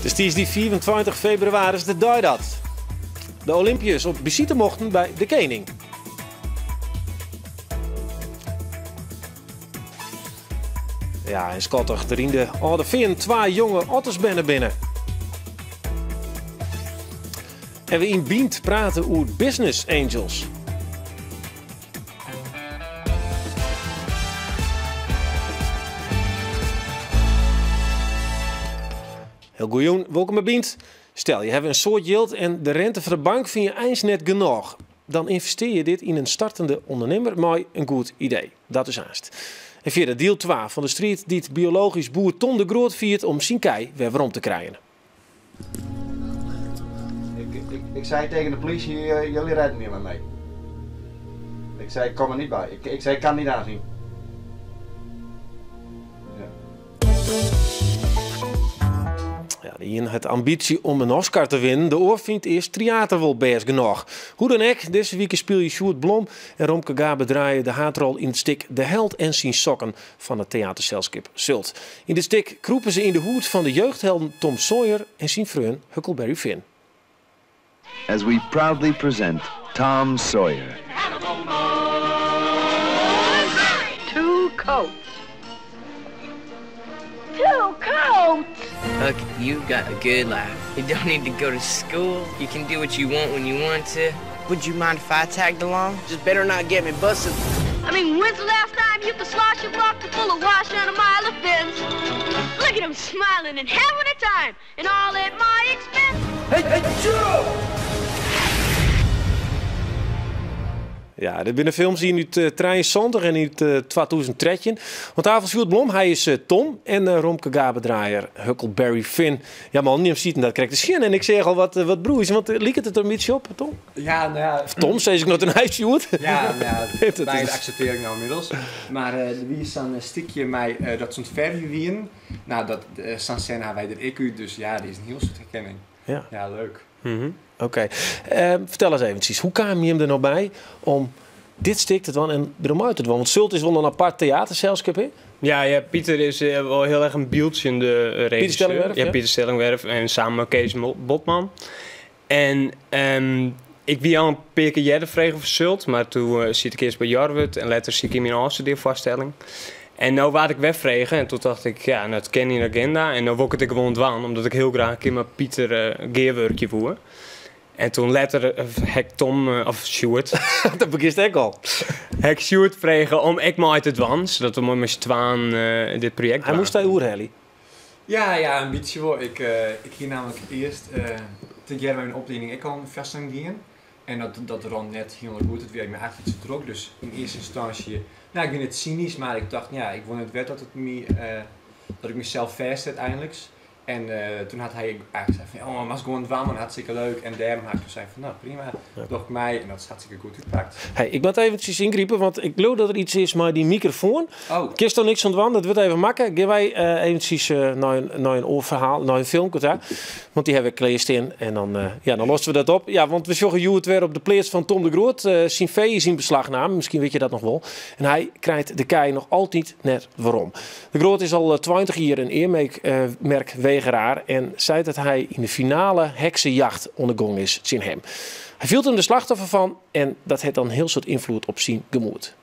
It is tiisdei 25 febrewaris de dei dat de Olympiërs op besite mochten by de kening. Ja, en skattich der yn de Alde Feanen twa jonge otters berne binne. En we yn Bynt prate oer business angels. Hiel goejûn, wolkom by Bynt. Stel, je hawwe in soad jild en de rente fan de bank fine je eins net genôch. Dan ynvestearje je dit yn in startende ûndernimmer mei in goed idee. Dat is aanst. En fierder diel 2 fan de striid dy't biologysk boer Tom de Groot fiert om syn kij wer werom te krijen. Ik, ik, zei tegen de politie, jullie redden niet meer mee. Ik zei, ik kom er niet bij. Ik, ik zei, ik kan het niet aanzien. Ja. Ja, de ien hat ambysje om in Oscar te winnen, de oar fynt earst Tryater wol bêst genôch. Hoe dan ek, dizze wike spylje Sjoerd Blom en Romke Gabe Draaijer de haadrol yn it stik De Held en syn sokken fan it teaterselskip Sult. Yn dit stik krûpe se yn de hûd fan de jeugdhelden Tom Sawyer en syn freon Huckleberry Finn. As we proudly present Tom Sawyer. Two coats. Two coats! Huck, you've got a good life. You don't need to go to school. You can do what you want when you want to. Would you mind if I tagged along? Just better not get me busted. I mean, when's the last time you could slosh a bucket full of wash on a mile of fins? Look at him smiling and having a time, and all at my expense. Hey, hey, Joe! Ja, dit binne films yn út 73 en út 2013. Oan tafel Sjoerd Blom, hy is Tom en Romke Gabe Draaijer, Huckleberry Finn. Ja man, jim sieten dat krekt te sjen en ik seach al wat, wat brûs, want liket it der in bytsje op, Tom? Ja, no ja. Of Tom, sis ik no tenei, Sjoerd? Ja, no ja, beide akseptearje ik no ynmiddels. Mar der wie sa'n stikje mei dat se oan it fervjen wienen. No, dat, sa'n sêne ha wy der ek út, dus ja, der is in hiel soad herkenning. Ja. Ja, leuk. Oké. Fertel ris eventsjes, hoe kamen jim der no by om dit stik te dwaan en derom út te dwaan? Want Sult is wol in apart teaterselskip, hè? Ja, ja, Pieter is wol hiel erch in byldzjende regisseur. Pieter Stellingwerf? Ja, Pieter Stellingwerf en samen mei Kees Botman. En ik wie al in pear kear earder frege foar Sult, mar doe siet ik earst by Jorwert en letter siet ik yn myn ôfstudearfoarstelling. En no waard ik wer frege en toen tocht ik, ja, no, it kin yn de aginda en no wol ik it ek gewoan dwaan, omdat ik hiel graach in kear mei Pieter gearwurkje woe. En toen letter ha ik Tom, of Sjoerd. Dat begjinst ek al. Ha ik Sjoerd frege om ek mei te dwaan, sadat we mei syn twaen dit projekt Hy moast dy oerhelje. Ja, ja, in bytsje wol. Ik, ik hie namelijk earst tegearre mei myn oplieding ek al in foarstelling dien. En dat, dat rûn net hielendal goed. It wie my eigentlik te drok. Dus yn earste ynstânsje, no, ik wie net synysk, mar ik tocht, ja, ik wol net wer dat it my, dat ik mysels fêstset einliks. En toen hat hy eigentlik sein fan, oh, moatst gewoan dwaan, man, hartstikke leuk. En dêrom ha ik toen sein fan, no, prima, doch ik mei. En dat is hartstikke goed útpakt. Hey, ik moat eventsjes yngripe, want ik leau dat der yts is mei dy mikrofoan. Oh. Kinst der niks oan dwaan, dat wurdt even makke. Gean wy eventsjes nei in oar ferhaal, nei in filmke ta. Want dy hawwe we klearstean en dan, ja, dan losse we dat op. Ja, want we sjogge hjoed wer op de pleats fan Tom de Groot. Syn fee is yn beslach naam, miskien witte je dat noch wol. En hy krijt de kij noch altyd net werom. De Groot is al 20 jier in earmerkwegeraar en seit dat hy yn de finale heksejacht oan de gong is tsjin him. Hy fielt him de slachtoffer fan en dat hat dan hiel soad ynfloed op syn gemoed.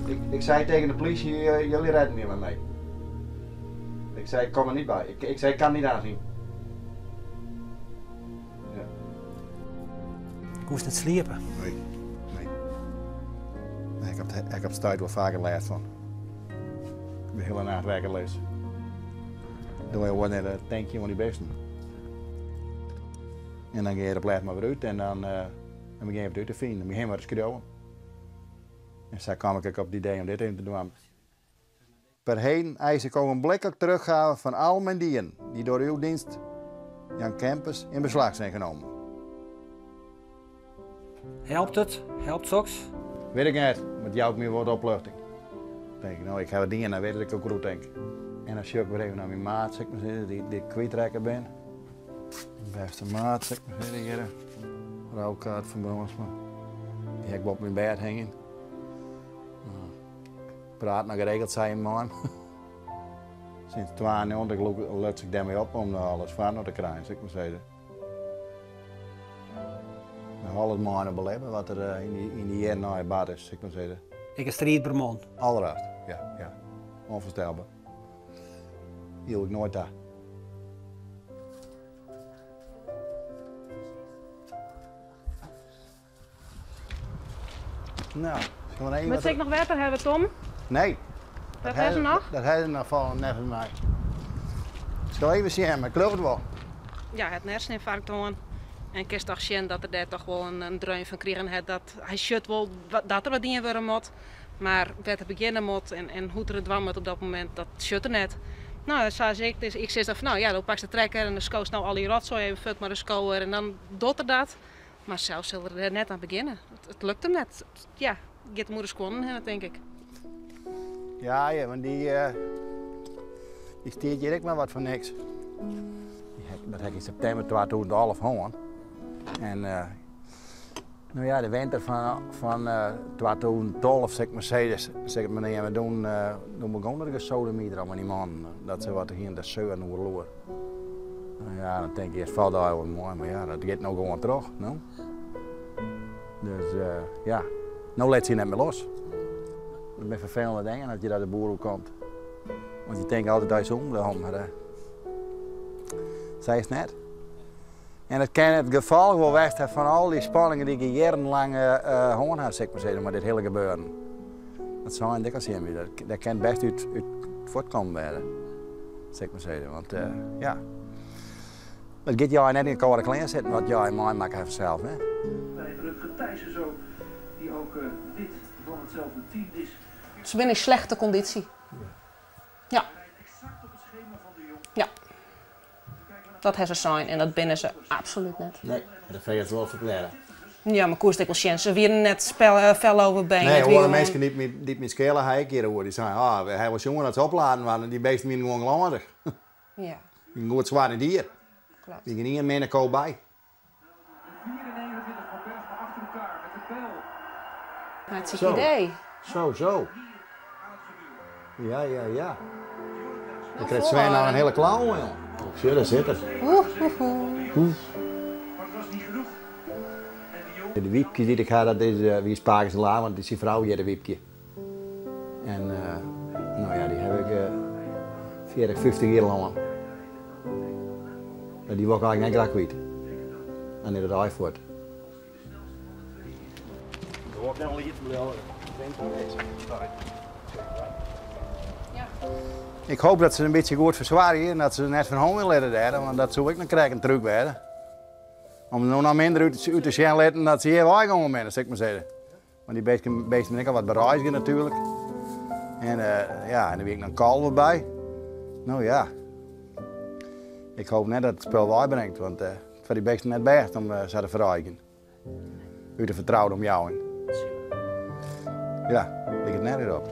Ik, ik zei tegen de politie, jullie redden niet meer mee. Ik zei, ik kom er niet bij. Ik, ik zei, ik kan het niet aanzien. Ja. Koest net sliepe? Nee, nee. Nee, ik heb, ik heb het wel vaker lêst fan. De hiele nacht wekker lizze. Dan wol net it tankjen oan dy bisten. En dan gean je der op lêst mar wer út en dan, dan begjin je wat út te finen. Dan begjin je wat te skriuwen. En sa kaam ik ek op it idee om dit even te dwaan. Per heden eis ik ogenblikkelijk teruggave van al mijn dieren die door uw dienst Jan Kempers in beslag zijn genomen. Helpt it? Helpt soks? Wit ik net, mar it jout my wat opluchting. Tink ik, no, ik ha it dien, dan wit ik ek hoe tink. En dan sjoch ik wer even nei myn maat, sil ik mar sizze, dy't ik kwytrekke bin. Myn bêste maat, sil ik mar sizze, hjir. Roukaart fan Brânsma. Dy ha ik boppe myn bêd hingjen. No, ik praat noch geregeld sa mei him. Sinds 92 luts ik dêrmei op om alles foar te krijen, sil ik mar sizze. We ha alles mei belibbe wat der eh, yn dy jierren nei bard is, sil ik mar sizze. Ek in striidber man. Alderhaast, ja, ja. Onvoorstelbaar. Joech ik noait ta. Nou, zullen we even Moat ik noch wetter hawwe, Tom? Nee. Dat ha se noch? Dat ha se noch fan neffens my. Ik sil even sjen, mar ik leau it wol. Ja, hy hat in hersenynfarkt hân. En kinst toch sjen dat er dêr toch wol in dreun fan krigen hat. Dat hy sjocht wol dat der wat dien wurde moat, mar wêr't er begjinne moat en hoe't er it dwaan moat op dat momint, dat sjocht er net. No, sa as ik, dus ik sis dan fan no ja, do pakst de trekker en dan skoost no al dy rotsoai even fuort mei de skower en dan docht er dat. Mar sels sil er der net aan begjinne. It lukt him net. Ja, giet him oer de skuonnen hinne, tink ik. Ja, ja, want dy, uh, dy stiet hjir ek mar wat foar niks. Dat ha ik yn septimber 2011 hân. En uh, no ja, de winter fan uh, 2012, sil ik mar sizze, sil ik mar neame, doe, uh, doe begûn der gesodemiter al mei dy mannen. Dat se wat hiene te seuren oer loer. No ja, dan tink ik earst falt dat wol moai, mar ja, dat giet no gewoan troch, no. Dus uh, ja, no lit se net mear los. Dat binne ferfelende dingen as je dat de boer oerkomt. Want je tinke altyd dat je sûn bliuwe, mar uh, sa is it net. En it kin it gefolch wol west ha fan al dy spanningen dy't ik jierrenlang uh, hân ha, sil ik mar sizze, mei dit hiele gebeuren. Dat seine ik al tsjin my, dat kin bêst út fuortkommen wêze, sil ik mar sizze. Want uh, ja, it giet jou net yn de kâlde klean sitten wat jou meimakke ha fansels. Hè? Bij Rutger Thijssen zo, die ook uh, lid van hetzelfde team is. Ze binne yn slechte kondysje. Ja. Ja. Dat ha se sein en dat binne se absolút net. Nee, dat freget se wol ferklearre. Ja, mar koest ek wol sjen, se wiene net spel, eh, fel over been. Nee, oare minsken dy't my, dy't my skele ha ek hjiroer. Dy seinen, ah, we ha wol sjoen dat se opladen waarden, dy beesten wiene gewoan glânzich. Ja. Wiene goed swart yn it hier. Klopt. Wie gjin ien minne ko by. Hartstikke idee. Zo, zo. Ja, ja, ja. Ik krijg Sven nou een hele klauw, joh. Sjoch, daar sit er. Oeh, oeh, oeh. De Wiepkje dy't ik ha, dat is uh, wie Spakers en La, want syn frou hjit Wiepkje. En uh, no ja, dy ha ik uh, 40, 50 jier lang. Mar dy wol ik eigentlik net graach kwyt. Dan is it aai fuort. Ik hoop dat se in bytsje goed fersoargje en dat se net fan hân litte dêr, want dat soe ek noch krekt in trúk wêze. Om no noch minder út te sjen litten dat se hjir weigongen binne, sil ik mar sizze. Want dy beesten binne ek al wat bereizge natuerlik. En uh, ja, en der wie ek noch in kalver by. No ja, ik hoop net dat it spul weibringt, want uh, foar dy beesten net bêst om uh, sa te ferreizgjen. Út de fertroude omjouwing. Ja, liket nergens op.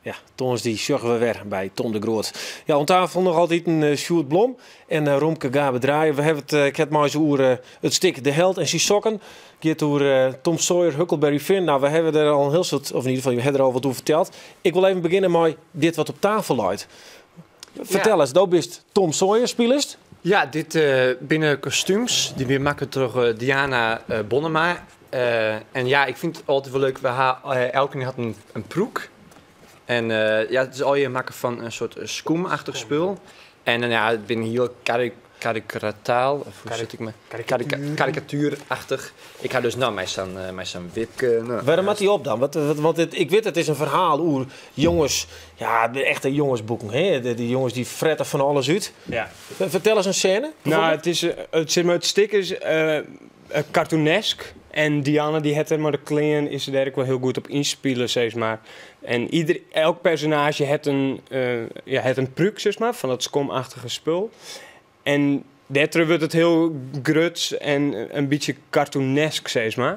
Ja, tongersdei sjogge we wer by Tom de Groot. Ja, oan tafel noch altyd in uh, Sjoerd Blom en uh, Romke Gabe Draaien. We hawwe it, uh, ik ha it mei se oer it stik De Held en syn sokken. Giet oer Tom Sawyer, Huckleberry Finn. Nou, we hawwe der al in hiel soad, of yn ieder gefal, je hawwe der al wat oer ferteld. Ik wol even begjinne mei dit wat op tafel leit. Fertel ris, do bist Tom Sawyer spilest? Ja, dit uh, binne kostúms. Dy binne makke troch eh, Diana uh, Bonnema. En ja, ik fyn it altyd wol leuk. We ha, elkenien hat in prûk. En ja, it is allegear makke fan in soart skûmachtich spul. En ja, it binne hiel karikataal, of hoe sit ik me? Karikatuerachtich. Ik ha dus no mei sa'n wipke. No, Wêrom moat dy op dan? Want ik wit, it is in ferhaal oer jonges, ja, de echte jongesboeken. Hè? De jonges dy frette fan alles út. Ja. Fertel ris in sêne. No, it is, it, sis mar, it stik is cartoonesk. En Dianne die het er mei de klean, is se dêr ek wol hiel goed op ynspile, sis mar. En ieder, elk personaazje hat in, ja, hat in prúk, sis mar, fan dat skomachtige spul. En dêrtroch wurdt it hiel grut en in bytsje cartoonesk, sis mar.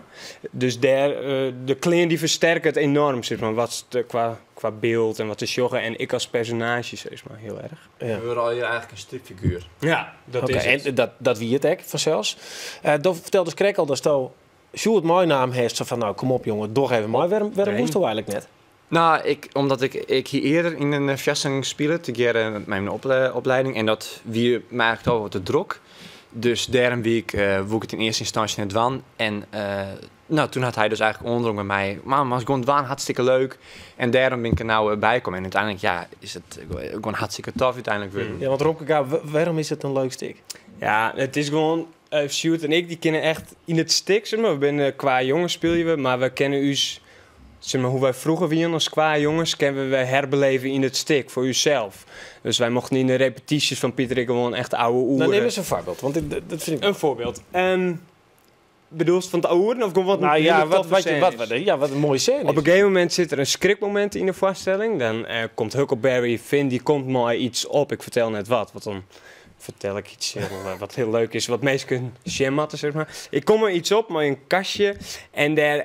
Dus dêr, de klean dy fersterke it enorm, sis mar, wat kwa, kwa byld en wat se sjogge en ik as personaazje, sis mar, hiel erch. Ja. We wurde allegear eigentlik in stripfiguer. Ja, dat is it. En dat wie it ek, fansels. Do ferteldes krekt al datsto Sjoerd meinaam hast, sa fan, no, kom op jonge, doch even mei. Wêrom woesto eigentlik net? No, ik, omdat ik, ik hie earder yn in foarstelling spile, tegearre mei myn opleiding, en dat wie my eigentlik al wat te drok. Dus dêrom wie ik, woe ik it yn earste ynstânsje net dwaan. En no, toen hat hy dus eigentlik oandrongen by my, man, moatst gewoan dwaan, hartstikke leuk. En dêrom bin ik der no by kommen. En úteinlik, ja, is it gewoan hartstikke tof úteinlik wurden. Ja, want Romke Gaap, wêrom is it in leuk stik? Ja, it is gewoan, Sjoerd en ik, dy kinne echt yn it stik, sis mar, we binne kwajonges spylje we, mar we kinne ús, sis mar, hoe't wy froeger wienen as kwajonges, kinne we wer herbeleve yn it stik foar ússels. Dus wy mochten yn de repetysjes fan Piter ek gewoan echt ouwe Nou, oeren. nim ris in foarbyld, want dat fyn ik In foarbyld. Bedoelst fan it ouwe of gewoan wat Nou in ja, hiele wat, toffe wat, scène wat, is? wat, ja, wat in moaie scène Op in is. gegeven momint sit der in skrikmomint yn de foarstelling. Dan komt Huckleberry Finn, dy komt mei iets op. Ik fertel net wat, want dan fertel ik iets heel, wat hiel leuk is, wat minsken sjen moatte, sis mar. Ik kom mei iets op, mei in kastje. En dêr,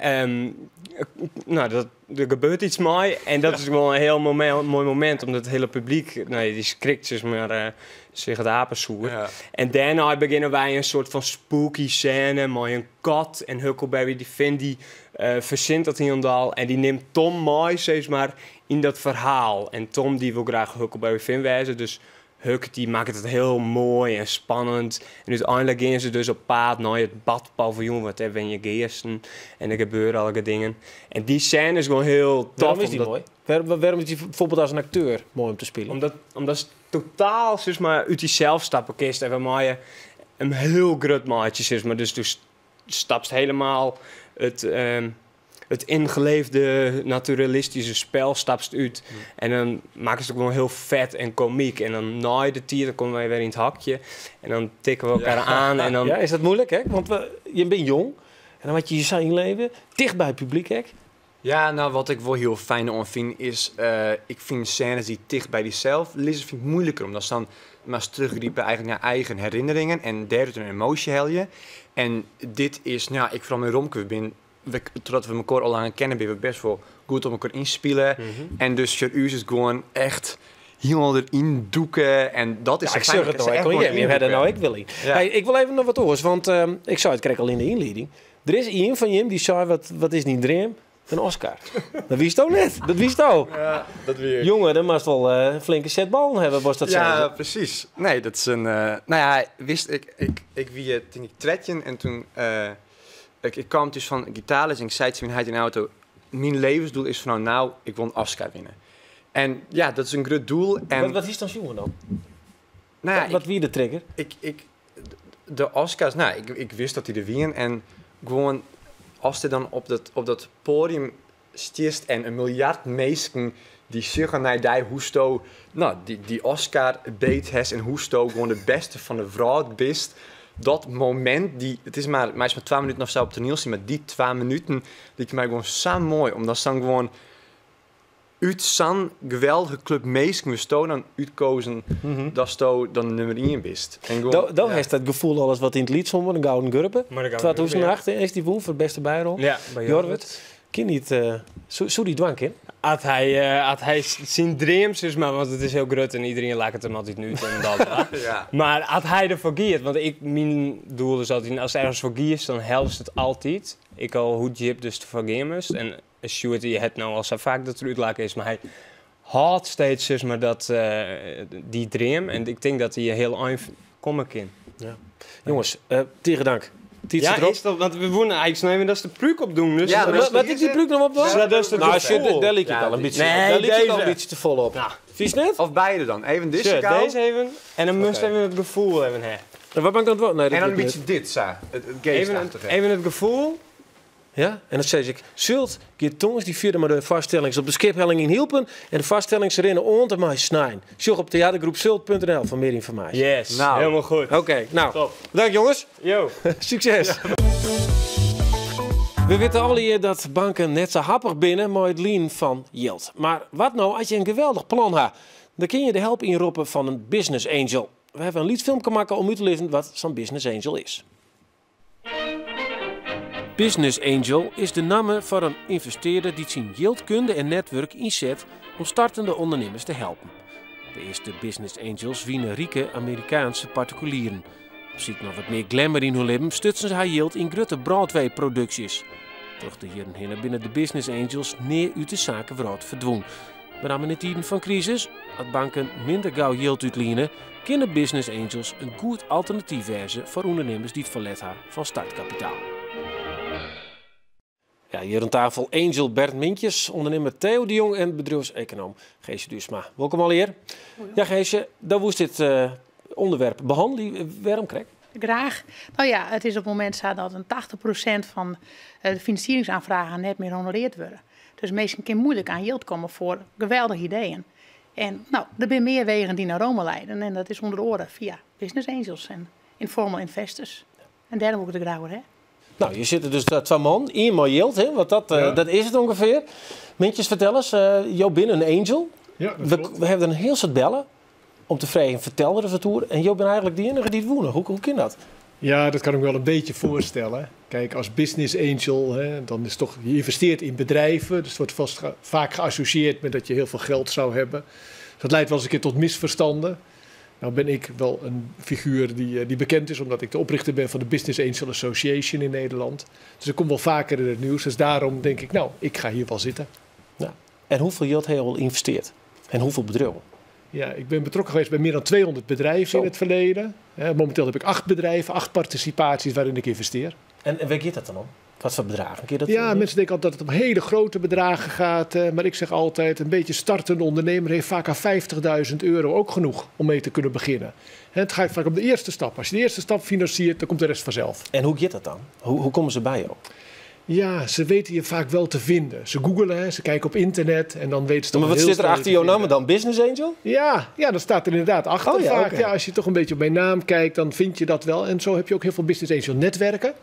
no, dat, der gebeurt iets mei. En dat is gewoan in hiel moai momint, omdat it hiele publyk, no, dy skrikt, sis mar, sich it apesoer. En dêrnei begjinne wy in soart fan spooky scène mei in kat en Huckleberry dy Finn dy fersint dat hielendal en dy nimt Tom mei, sis mar, yn dat ferhaal. En Tom dy wol graach Huckleberry Finn wêze, dus Huck dy makket it hiel moai en spannend. En úteinlik gean se dus op paad nei it badpaviljoen, want dêr wenje geasten en der gebeure allegear dingen. En dy scène is gewoan hiel tof. Wêrom is dy omdat moai? Wêrom is dy bijvoorbeeld as in akteur moai om te spyljen? Omdat totaal, sis mar, út dysels stappe kinst en wêrmei je him hiel grut meitsje, sis mar. Dus do stapst helemaal it ingeleefde naturalistische spel stapst út. En dan makkest it gewoan hiel fet en komyk. En dan nei de tiid, dan komme wy wer yn it hokje en dan tikke we elkoar aan en dan Ja, is dat muoilik, hè? Want je bent jong en dan moat je je sa ynleve, ticht by it publyk ek. Ja, no, wat ik wol hiel fijn oan fyn is, ik fyn scènes dy't ticht by dysels lizze, fyn ik moeiliker, omdat dan moatst teruggripe eigentlik nei eigen herinneringen en dêrút in emoasje helje. En dit is, no ja, ik foaral mei Romke, we bin, we, trochdat we mekoar al langer kenne, binne we best wol goed op mekoar ynspile. En dus foar ús is it gewoan echt hielendal deryn dûke en dat is Ja, ik sa fijn. sjoch it Ik no kin ek se al echt hear. Je ha der gewoan no ek wol yn. Ja. Hey, ik wol even noch wat oars, want ik sei it krekt al yn de ynlieding. Der is ien fan jim dy sei, wat is dyn dream? In Oscar. Dat wiesto net. Dat wiesto. Ja, dat wie ik. Jonge, dan moatst wol in flinke set ballen hawwe, wolst dat Ja, sizze. precies. Nee, dat is in, no ja, wist ik, ik, ik wie tink ik 13 en toen, ik, ik kwam dus fan gitaarles en ik sei tsjin myn heit yn de auto, myn levensdoel is fan no, ik wol in Oscar winne. En ja, dat is in grut doel. En Wat is dan sjoen dan? Nou ja, Wat ik wie de trigger? Ik, ik, de Oscars, nou, ik, ik wist dat die der wienen en gewoan as der dan op dat podium stiest en in miljard minsken dy sjogge nei dy hoesto, no, dy Oscar beet hast en hoesto gewoan de bêste fan de wrâld bist. Dat momint, dy, it is mar, meist mar 2 minuten of sa op toaniel stean, mar dy 2 minuten liket my gewoan sa moai, omdat dan gewoan út sa'n geweldige klup minsken wurdsto dan útkozen datsto dan nummer 1 bist. En gewoan, Do ja. hast dat gefoel al ris wat yn it lyts hân, de Gouden Gurbe. Maar de Gouden Gurbe, ja. 2008 is dy wûn foar de bêste byrol. Ja, by Jorwert. Jorwert. Kin niet, soe dy dwaan kin? As hy syn dream, sis mar, want it is hiel grut en iderien laket him altyd út en dat, hè. Mar as hy derfoar giet, want ik, myn doel is altyd, as ergens foar giest, dan hellest it altyd. Ek al hoe djip dus derfoar gean moatst. En Sjoerd, dy hat no al sa faak dat er útlake is, mar hy hâldt steeds, sis mar, dat, dy dream. En ik tink dat hy hiel ein komme kin. Ja. Jonges, tige dank. Tiid Ja, sit derop. is dat, want we woenen eigentlik noch even dat ze de prúk op doen. Dus Ja, dat dat is is Wat ik die prúk noch op doen? Ja, dat is de Nou, gevoel. shit, daar liep ik Ja, al een die- beetje. Nee, daar liep ik al een deze. beetje te vol op. Nou. Vies net? Of beide dan. Even deze Zo, kou. deze even. En dan moest Oké. even het gevoel even hebben. En wat ben ik dan het Nee, dat En dan lukt een niet. beetje dit, zo. Het Even geestachtige. het gevoel. Ja, en dan zeg ik, Zult, Geert Tongens, die vierde maar de vaststellings op de skiphelling in Hielpen. En de vaststellings rennen ont en mij snijn. Zoek op theatergroep zult punt N L voor meer informatie. Yes, Nou. helemaal goed. Oké, nou. Top. Bedankt jongens. Yo. Succes. Ja. We witte allegear dat banken net sa happich binne mei it lienen fan jild. Mar wat no as je in geweldich plan ha? Dan kin je de help ynroppe fan in business angel. We hawwe in lyts filmke makke om út te lizzen wat sa'n business angel is. Business angel is de namme foar in ynvestearder dy't syn jildkunde en netwurk ynset om startende ûndernimmers te helpen. De earste business angels wiene rike Amerikaanske partikulieren. Op syk nei wat mear glamour yn hun libben stutsen se har jild yn grutte Broadway-produksjes. Troch de jierren hinne binne de business angels nea út de sakewrâld ferdwûn. Benammen yn tiden fan krisis, as banken minder gau jild útliene, kinne business angels in goed alternatyf wêze foar ûndernimmers dy't ferlet ha fan startkapitaal. Ja, hjir oan tafel Angel Bert Mintjes, ûndernimmer Theo de Jong en bedriuwsekonoom Geesje Duursma. Wolkom allegear. Ja, Geesje, do woest dit ûnderwerp behannelje. Wêrom krekt? Graach. No ja, it is op it momint sa dat in 80% fan de finansieringsoanfragen net mear honoreard wurde. Dus minsken kinne muoilik oan jild komme foar geweldige ideeën. En no, der binne mear wegen dy't nei Rome leiden en dat is ûnder oare fia business angels en informal investors. En dêrom wol ik it der graach oer ha. No, hjir sitte dus twa mannen, ien mei jild, hè, want dat is it ûngefear. Mintjes, fertel ris, jo binne in angel. Ja, dat kloppet. We hawwe der in hiel soad belle om te freegjen, fertel der ris wat oer. En jo binne eigentlik de iennige dy't wûn. Hoe kin dat? Ja, dat kan ik me wel een beetje voorstellen. Kijk, als business angel, hè, dan is toch, je investeert in bedrijven. Dus het wordt vast vaak geassocieerd met dat je heel veel geld zou hebben. Dus dat leidt wel eens een keer tot misverstanden. Nou ben ik wel een figuur die bekend is, omdat ik de oprichter ben van de Business Angel Association in Nederland. Dus ik kom wel vaker in het nieuws. Dus daarom denk ik, nou, ik ga hier wel zitten. Ja. En hoeveel geld heb je al geïnvesteerd? En hoeveel bedrijven? Ja, ik ben betrokken geweest bij meer dan 200 bedrijven in het verleden. Momenteel heb ik 8 bedrijven, 8 participaties waarin ik investeer. En waar gaat dat dan om? Wat voor bedragen? Kun je dat Ja, doen? mensen denken altijd dat het om hele grote bedragen gaat. Maar ik zeg altijd, een beetje startende ondernemer heeft vaak aan 50.000 euro ook genoeg om mee te kunnen beginnen. Het gaat vaak om de eerste stap. Als je de eerste stap financiert, dan komt de rest vanzelf. En hoe gaat dat dan? Hoe komen ze bij jou? Ja, ze weten je vaak wel te vinden. Ze googelen, hè, ze kijken op internet en dan weten ze toch Maar wat heel zit er snel achter te jouw vinden. naam dan? Business Angel? Ja, ja, dat staat er inderdaad achter Oh ja, vaak. oké. Ja, als je toch een beetje op mijn naam kijkt, dan vind je dat wel. En zo heb je ook heel veel Business Angel netwerken.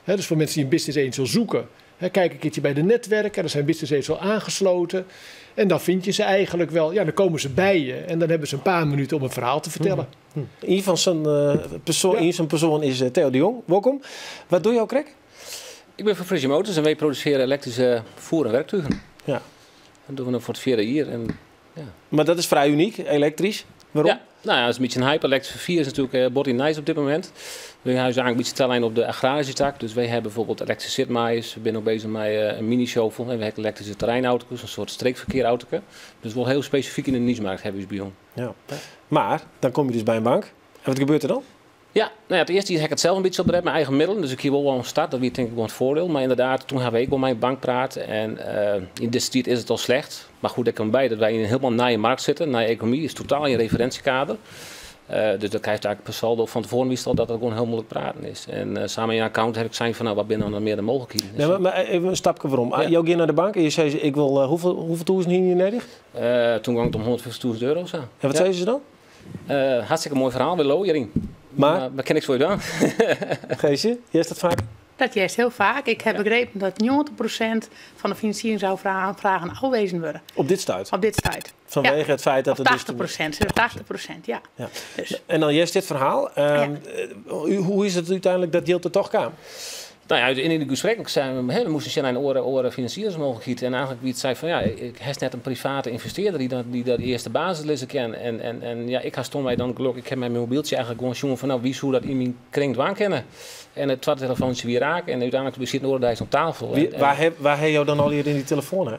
Hè, dus voor mensen die een Business Angel zoeken, hè, kijk een keertje bij de netwerken. Daar zijn Business Angel aangesloten. En dan vind je ze eigenlijk wel. Ja, dan komen ze bij je en dan hebben ze een paar minuten om een verhaal te vertellen. Een van zijn persoon, een van persoon is Theo de Jong. Welkom. Wat doe je ook, Krek? Ik ben van Frisia Motors en wij produceren elektrische voer- en werktuigen. Dat doen we nu voor het vierde jaar. En, ja. Maar dat is vrij uniek, elektrisch. Waarom? Ja, dat is een beetje een hype. Elektrisch vervoer is natuurlijk body nice op dit moment. We huizen eigenlijk een beetje te alleen op de agrarische tak. Dus wij hebben bijvoorbeeld elektrische zitmaaiers. We zijn ook bezig met een mini-shovel. En we hebben elektrische terreinauto's, een soort streekverkeerauto. Dus wel heel specifiek in de niche-markt hebben we bij ons. Ja. Maar dan kom je dus bij een bank. En wat gebeurt er dan? Ja, het eerste jaar heb ik het zelf een beetje op mijn eigen middelen. Dus ik hier wel een start, dat weet denk ik wel het voordeel. Maar inderdaad, toen hebben ik wel mijn bank praat. En in deze tijd is het al slecht. Maar goed, daar komt bij dat wij in een helemaal nieuwe markt zitten. Nieuwe economie is totaal in referentiekader. Dus dan krijg je eigenlijk per saldo van tevoren wist al dat het gewoon heel moeilijk praten is. En samen in je account heb ik zijn van, wat binnen dan meer de mogelijkheden. Nee, maar even een stapje waarom. Jou ging naar de bank en je zei, ik wil hoeveel toezen hier nodig? Toen kwam het om 150.000 euro. Zo. En wat zeiden ze dan? Hartstikke mooi verhaal, Willo, hierin. Maar? Maar ken ik voor je dan? Geesje, jij is dat vaak? Dat juist heel vaak. Ik heb begrepen dat 90% van de financieringsaanvragen afwezen worden. Op dit stuit? Op dit stuit. Vanwege Ja. het feit dat Of het dus 80%, dus 80%, ja. Ja. Dus. En dan juist dit verhaal. Hoe is het uiteindelijk dat Jilte toch kwam? In de gesprekken zijn we, hè, we moesten zijn oren financiersmogelijkheid. En eigenlijk wie het zei van, ja, ik heb net een private investeerder die dat eerste basislessen kent. En ik had stond mij dan geluk, ik heb mijn mobieltje eigenlijk gewoon jongen van, wie zou dat in mijn kring dwang kennen? En het tweede telefoontje weer raak en uiteindelijk zit Noordijs op tafel. Waar heb je dan al hier in die telefoon, hè?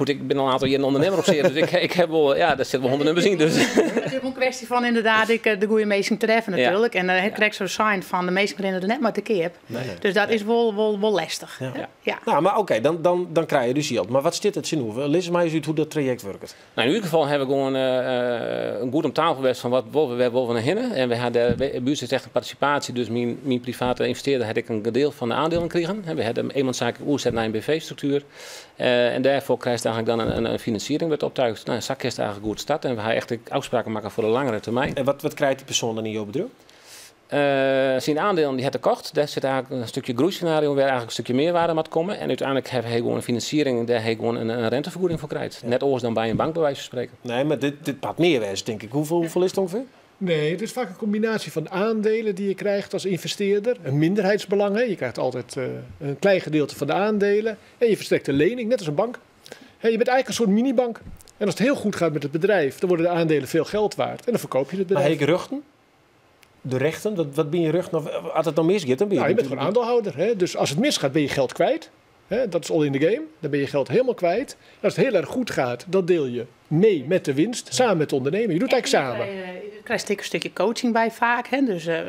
Ik ben al een aantal jaren ondernemer op zich, dus ik heb wel, ja, daar zitten wel 100 nummers in. Dus. Het is een kwestie van inderdaad, ik de goede mensen treffen natuurlijk. En dan krijg ik zo'n sign van de meesten rennen er net maar te keer. Nee, nee. Dus dat is wel lastig. Maar oké, dan krijg je dus geld. Maar wat zit het zin over? Lees maar eens uit hoe dat traject werkt. In ieder geval hebben we gewoon een goed om tafel geweest van wat we willen naar hinnen. En we hadden, we, buurt zit echt een participatie, dus mijn private investeerder had ik een deel van de aandelen gekregen. En we hadden een eenmanszaak oerzet naar een B V-structuur. En daarvoor krijg je eigenlijk dan een financiering werd optuigd. Zak is eigenlijk goed start en we gaan echt afspraken maken voor de langere termijn. En wat krijgt die persoon dan in jouw bedrijf? Syn aandelen die hat er kocht. Dêr sit eigenlijk in stukje groeiscenario wêr eigenlijk in stukje mearwaarde moat komme. En úteinlik ha hy gewoan in finansiering dêr hy gewoan in rentefergoeding foar krijt. Net oars dan by in bank by wijze van spreken. Nee, mar dit moat mear wêze tink ik. Hoefolle is it ûngefear? Nee, het is vaak een combinatie van aandelen die je krijgt als investeerder. Een minderheidsbelang, hè. Je krijgt altijd een klein gedeelte van de aandelen. En je verstrekt een lening, net als een bank. Hè, je bent eigenlijk een soort minibank. En als het heel goed gaat met het bedrijf, dan worden de aandelen veel geld waard. En dan verkoop je het Maar bedrijf. ha ik rjochten? De rechten? Wat binne je rjochten? Of as it dan misgiet, dan bin je Nou, je bent gewoon aandeelhouder. Hè? Dus als het misgaat, ben je geld kwijt. Hè? Dat is all in the game. Dan ben je geld helemaal kwijt. En als het heel erg goed gaat, dan deel je mee met de winst, samen met de ondernemer. Je doet het eigenlijk samen. Je krijgt een stukje coaching by faak. Hè?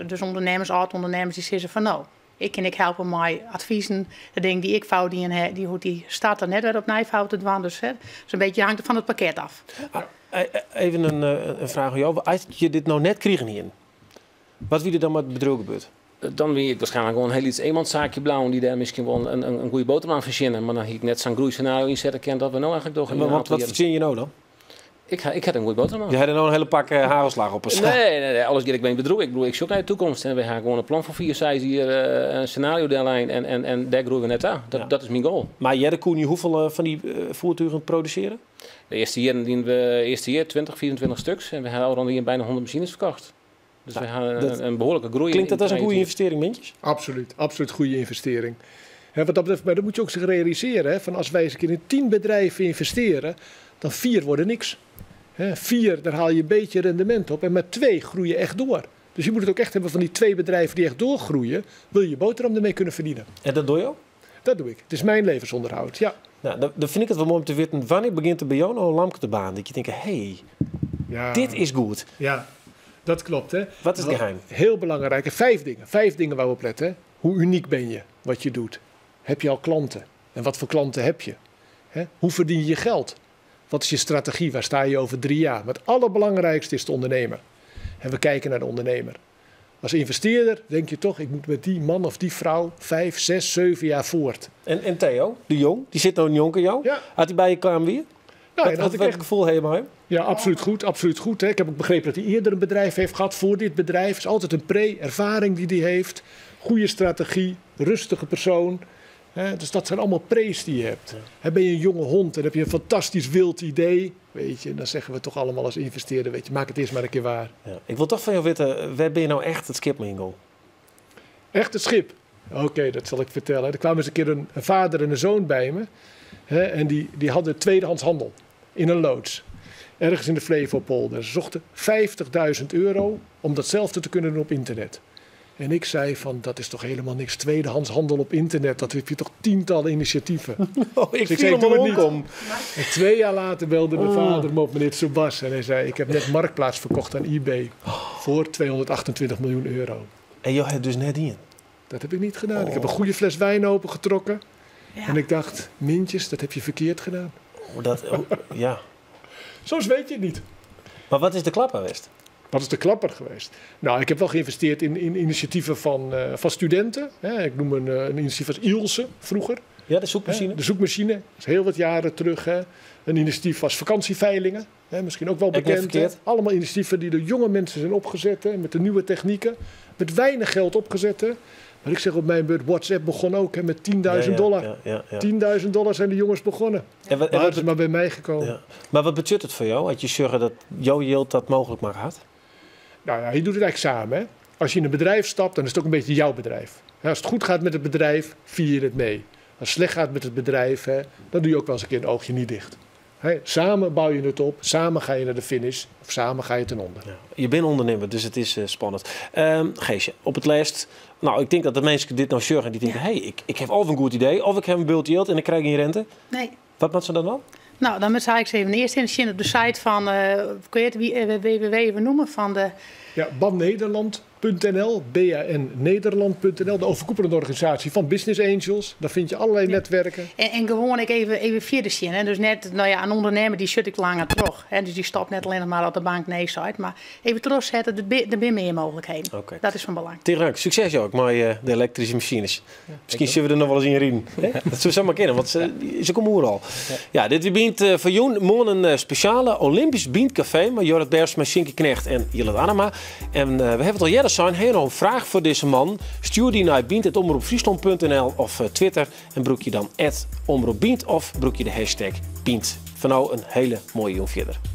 Dus ondernemers, oud-ondernemers, dy sizze fan no, ik kin ek helpe mei advizen. De dingen dy't ik fout dien ha, dy start der net wer opnij fout te dwaan. Dus, hè, dus in bytsje hangt it fan it pakket ôf. Ah, even in fraach oan jo. As je dit no net krigen hienen, wat wie der dan mei it bedriuw gebeurd? Dan wie ik waarschijnlijk gewoan in hiel lyts eenmanssaakje bleaun dy't dêr miskien wol in goede boterham oan fertsjinne. Mar dan hie ik net sa'n groeiscenario ynsette kind dat we no eigenlijk dogge. En wat fertsjinje je no dan? Ik ha in goede boterham. Je hebt nou een hele pak hagelslag op. Nee, alles giet ek by in bedriuw. Ik bedoel, ik sjoch nei de toekomst en we ha gewoan in plan foar 4, 6 jier, in scenario dêrlein en dêr groeie we nei ta. Dat is myn goal. Mar earder koene je hoefolle fan dy voertugen produsearje? De earste jierren dienen we earste jier 20, 24 stuks en we ha al rûn byna 100 masines ferkocht. Dus we ha in behoarlike groei. Klinkt dat as in goede ynvestearring, Mintjes? Absoluut, absoluut goede investering. Hè, wat dat betreft, maar dat moet je ook zich realiseren. Hè, van als wij eens een keer in 10 bedrijven investeren, dan 4 worden niks. Hè, 4, daar haal je een beetje rendement op en maar 2 groeien echt door. Dus je moet het ook echt hebben van die 2 bedrijven die echt doorgroeien, wil je boterham ermee kunnen verdienen. En dat doe je ook? Dat doe ik. Het is mijn levensonderhoud, ja. Nou, dan vind ik het wel mooi om te weten, wanneer begint er bij jou nou een lampje te banen? Dat je denkt, hey, dit is goed. Ja, dat klopt. Hè. Wat is het geheim? Heel belangrijk. 5 dingen. 5 dingen waar we op letten. Hè. Hoe uniek ben je, wat je doet? Heb je al klanten? En wat voor klanten heb je? Hè? Hoe verdien je je geld? Wat is je strategie? Waar sta je over 3 jaar? Maar het allerbelangrijkste is de ondernemer. En we kijken naar de ondernemer. Als investeerder denk je toch, ik moet met die man of die vrouw 5, 6, 7 jaar voort. En Theo, de Jong, die zit nou in Jonker jou. Ja. Had hij bij je kwam weer? Nou, en Wat had ik welk echt gevoel heb je bij hem? Ja, absoluut goed. Absoluut goed, hè. Ik heb ook begrepen dat hij eerder een bedrijf heeft gehad voor dit bedrijf. Het is altijd een pre-ervaring die hij heeft. Goede strategie, rustige persoon. Hè, dus dat zijn allemaal pre's die je hebt. Hè, ben je een jonge hond en heb je een fantastisch wild idee, dan zeggen we toch allemaal als investeerder, maak het eerst maar een keer waar. Ja. Ik wil toch van jou weten, waar ben je nou echt it skip mei yngongen? Echt het schip? Oké, dat zal ik vertellen. Er kwamen eens een keer een vader en een zoon bij me. Hè, en die hadden tweedehands handel in een loods. Ergens in de Flevopolder. Ze zochten 50.000 euro om datzelfde te kunnen doen op internet. En ik zei van, dat is toch helemaal niks. Tweedehands handel op internet, dat heb je toch tientallen initiatieven. Oh, ik Dus ik viel zei, hem doe het al niet. om. En 2 jaar later belde mijn vader me op, meneer Sebas. En hij zei, ik heb net Marktplaats verkocht aan eBay voor 228 miljoen euro. En jij hebt dus net in? Dat heb ik niet gedaan. Ik heb een goede fles wijn opengetrokken. En ik dacht, Mintjes, dat heb je verkeerd gedaan. Oh, dat, oh, ja. Soms weet je het niet. Maar wat is de klapper geweest? Wat is de klapper geweest? Nou, ik heb wel geïnvesteerd in initiatieven van studenten. Hè, ik noem een initiatief als Ilse vroeger. Ja, de zoekmachine. Hè, de zoekmachine, dat is heel wat jaren terug. Hè. Een initiatief als vakantieveilingen, hè, misschien ook wel Heb ik net bekend, hè. verkeerd. Allemaal initiatieven die door jonge mensen zijn opgezet, hè, met de nieuwe technieken. Met weinig geld opgezet. Hè. Maar ik zeg op mijn beurt, WhatsApp begon ook, hè, met tienduizend dollar. 10.000 dollar zijn de jongens begonnen. En Maar het is maar bij mij gekomen. Ja. Maar wat betsjut it foar jo, as je sjogge dat jo jild dat mooglik makke hat? Nou ja, je doet het eigenlijk samen. Hè? Als je in een bedrijf stapt, dan is het ook een beetje jouw bedrijf. Ja, als het goed gaat met het bedrijf, vier je het mee. Als het slecht gaat met het bedrijf, hè, dan doe je ook wel eens een keer een oogje niet dicht. Hè, samen bouw je het op, samen ga je naar de finish of samen ga je ten onder. Ja, je bent ondernemer, dus het is spannend. Geesje, op het laatst, ik denk dat de mensen dit nou sjogge en die denken, hey, ik heb of een goed idee, of ik heb een bult jild en ik krijg geen rente. Nee. Wat moet ze dan dan? Nou, dan zou ik ze even eerst in zien op de site van, kun je het wie www even noemen? Van de Ja, bannederland punt N L, B A N Nederland punt N L, de overkoepelende organisatie van Business Angels. Daar vind je allerlei netwerken. En gewoon ik even verder zien. Hè. Dus net, nou ja, een ondernemer die zit ik langer terug. Hè. Dus die stopt net alleen nog maar op de bank nee site. Maar even terugzetten, er zijn meer mogelijkheden. Dat is van belang. Tegen succes ook met de elektrische machines. Misschien zullen we er nog wel eens in rijden. Hè? Dat zou zomaar kunnen, want ze komen overal. Ja, dit bient voor jou morgen een speciale Olympisch Bynt Café met Jorrit Bergsma, Sjinkie Knegt en Jillert Anema. En we hebben het al jaren sein, ha jo noch in fraach foar dizze man? Stjoer dy nei bynt@omropfryslân.nl of Twitter en brûk je dan @omropbynt of brûk je de hashtag Bynt. Foar no in hiele moaie jûn fierder.